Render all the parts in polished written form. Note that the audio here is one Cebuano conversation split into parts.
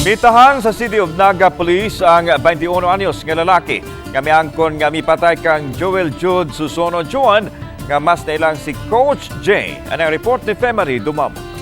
Mitahan sa City of Naga Police ang 21 anyos nga lalaki nga miangkon nga mipatay kang Joel Jude Susono Juan nga mas nailang si Coach J. Ang report ni Femery Dumamok.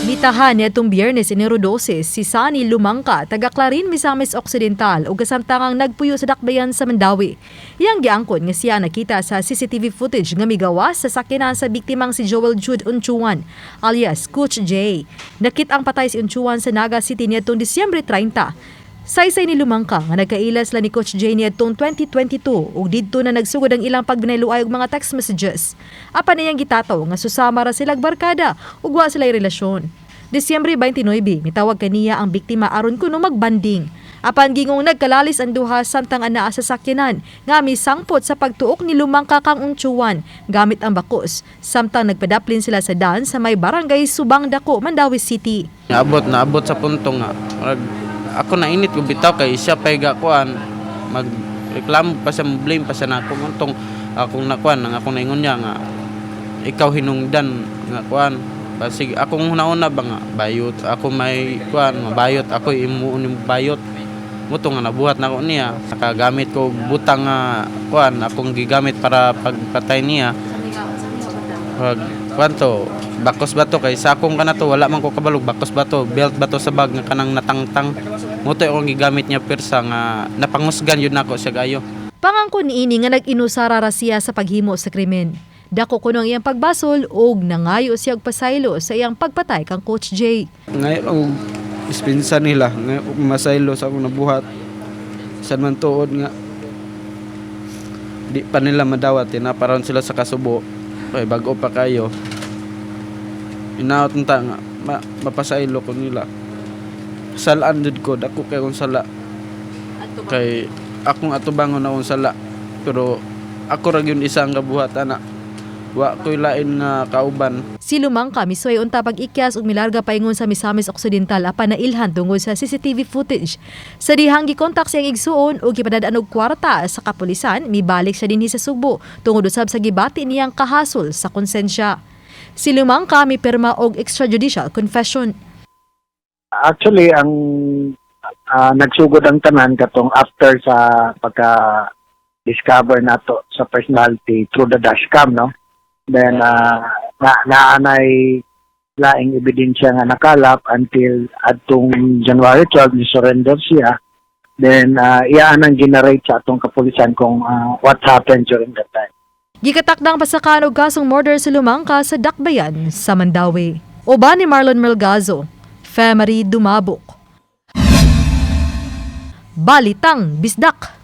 Mitahan niadtong Biyernes, Enero 12, si Sani Lumangka, taga Clarin, Misamis Occidental ug kasamtangang nagpuyo sa Dakbayan sa Mandaue. Iyang giangkon nga siya nakita sa CCTV footage nga migawas sa sakyanan sa biktimang si Joel Jude Unchuan alias Coach J. Nakit-ang patay si Unchuan sa Naga City niadtong Disyembre 30. Saysay ni Lumangka nga nagkaila sila ni Coach J niadtong 2022 ug didto na nagsugod ang ilang pagbinayloay og mga text messages. Apan iyang gitataw nga susama ra silag barkada ug wa sila'y relasyon. Disyembre 29, mitawag kaniya ang biktima aron kuno magbanding. Apan gingong nagkalalis ang duha samtang anaa sa sakyanan nga misangpot sa pagtuok ni Lumangka kang Unchuan gamit ang bakos samtang nagpadaplin sila sa daan sa may Barangay Subang Dako, Mandaue City. Naabot, naabot sa punto nga murag ako nainit ko bitaw kay siya pay kuan, magreklamo pa siya, blame pa siya nako. Untong akong nakuan ang akong naingon niya nga ikaw hinungdan nga kuan, basig akong hunauna ba nga bayot ako, may kuan mabayot ako, imo ni bayot mo to nga nabuhat nako niya. Nakagamit ko og butang nga kuan akong gigamit para pagpatay niya. Pag kuan to, bakos ba to, kay sa akong kana to wala man ko kabalog bakos ba to, belt ba to sa bag nga kanang natangtang mo to akong gigamit niya pirsa nga napangusgan yun nako siya gayo. Pangangkon niini nga nag-inusara ra siya sa paghimo sa krimen. Dako kuno ang iyang pagbasol ug nangayo siya og pasaylo sa iyang pagpatay kang Coach J. Ngayon og dispensa nila, ngayo og masaylo sa akong nabuhat. San man tuod nga di pa nila madawat, tinaparon sila sa kasubo kay bag-o pa kayo. Inaot ta nga mapasaylo ko nila. Salaan jud ko, dako kay akong sala. Kay akong atubangon akong sala. Pero ako ra gyud isa ang kabuhat ana. Wa ko'y lain nga kauban. Si Lumangka misuway unta pag-ikyas ug milarga paingon sa Misamis Occidental apan nailhan tungod sa CCTV footage. Sa dihang gikontak siyang igsuon ug gipadad-an og kwarta sa kapulisan, mibalik siya dinhi sa Sugbo tungod usab sa gibati niyang kahasol sa konsensya. Si Lumangka mipirma og extrajudicial confession. Actually, ang nagsugod ang tanan katong after sa pagka discover nato sa personality through the dashcam, no? Then na naanay laing ebidensya nga nakalap until adtong January 12 ni surrender siya. Then iyaan ang generate sa atong kapulisan kung what happened during that time. Gikatakdang pasakan og kasong murder sa Lumangka sa Dakbayan sa Mandaue. Uban ni Marlon Melgazo, Femery Dumabok. Balitang Bisdak.